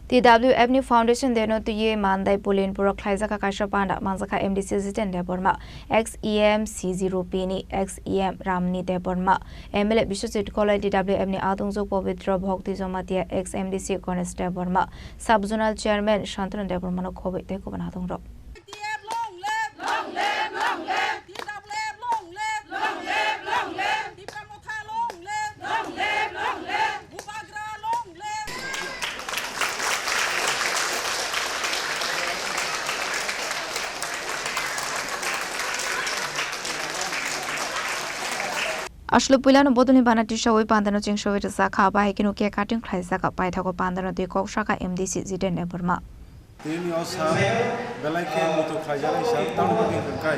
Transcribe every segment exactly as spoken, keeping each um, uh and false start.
T W F ni Foundation Day no twiwi Mandai Pulinpur o khlaijak kaisa panda manjakha M D C Jiten Debbarma, ex E M C G Rupini, ex E M Ramni Debbarma, M L A Biswajit Kolai, T W F ni adungjok Pobitro Bhakti Jamatia, ex M D C Ganesh Debbarma, Sub Zonal Chairman Shantanu Debbarma no khobwi tei kubun adungrok. T W F long live! Long live, long live! T W F long live! Long live, long live! Tipra Motha long live! Long live, long live! Bubagra long live! Aswk puilano bodolni bana tisawi pandano chengsawi rwjakha, bahai kheno cake cutting khlaijak, paithago pandano twi kok sakha M D C Jiten Debbarma. Tini o sal belai khe muitu khlaijaknai sal, tamni bagwi hwnkhe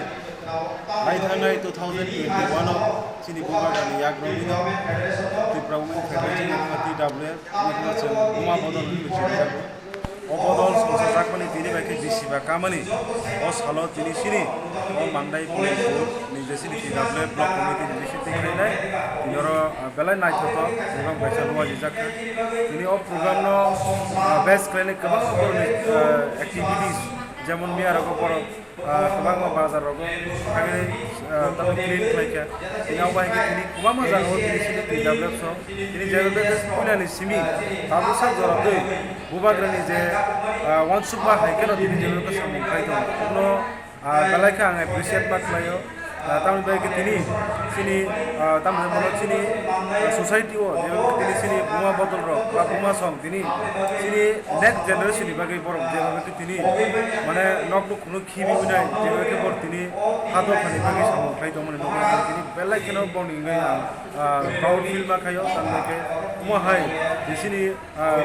naithanai two thousand twenty-one o chini Bubagrani yakrogwino Tripura Women Federation of T W F wngkha chwng buma bodol hwnwi sinijago. O bodol songchajakmani tini bai khe bisi ba kamani o salo tini chini o Mandai Pulinpur ni je chini T W F block committee ni bisingtwi khlainai. Tini oro, ah, belai naithothok program kaisa luajijak kha. Tini o program no, ah, base khlainai kwbangma borokni, ah, activities, jemon miya rogo borok, ah, kwbangma bazar rogo thangwi, ah, tamo clean khlai kha. Tini abo hai khe tini kwbangma jaga o tini chini T W F song tini je puilani simi tabuk sak jora twi Bubagrani je, ah, uansukma hai kheno tini je samung khlai tongo. Abono Ah, belai khe ang appreciate ma khlaio. Ah, tamoni bagwi khe tini chini, ah, tamoni bono chini, ah, society o je tini chini buma bodol rok ba buma song tini chini next generation ni bagwi borok je bagwi khe tini mane nok nuk khunu khibi wnai je bagwi khe bor tini hadok hani bagwi samung khlai tongmani nukha tini belai kheno boni wngwi ang, ah, proud feel ma khaio tamoni khe omo hai je chini ah,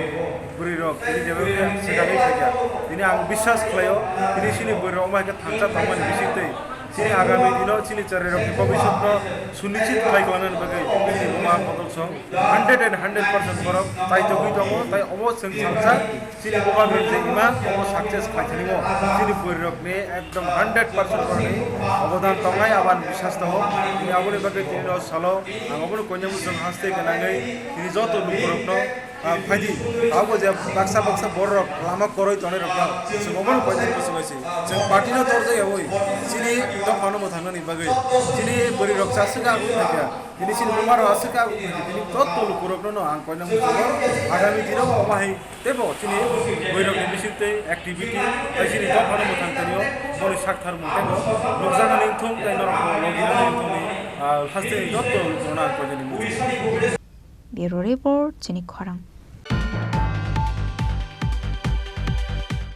bwrwi rok tini jeba khe swkangwi phaikha. Tini ang biswas khlaio, tini chini bwrwi rok omo hai khe thansa tongmani bisingtwi chini agami dino chini chwrai rokni bobiswt no sunichit khlai tongnani bagwi chini buma bodol song hundred and hundred percent borok chaitogwi tongo, tai omo chwng salsa chini buma rok je ima omo success khlai thani o chini bwrwi rokni ekdom hundred percent borokni obodan tongnai abo ang biswas tongo. Tini aboni bagwi tini o salo ang obono koinai muchung haste gwnangwi tini joto lukurokno Ah, phaidi, abo je baksa baksa borok lama koroi tongnai rok no, chwng obono koinani muchungwi se. Chwng party no torjak yawi, chini dophano mwthangnani bagwi, chini bwrwi rok cha swkang wngkha, chini chini buma rok swkang wngkha, chini joto lukurokno no ang koinani muchungo, agami dino omo hai teibo chini bwrwi rokni bisingtwi activity, tei chini dophano mwthang tani o boni sak tharmung teibo nukjaknani wngthung tei norok bo logi rokni wngthungni, ah, hasteni joto lukurokno ang koinani muchungo. Bureau Report, chini khorang.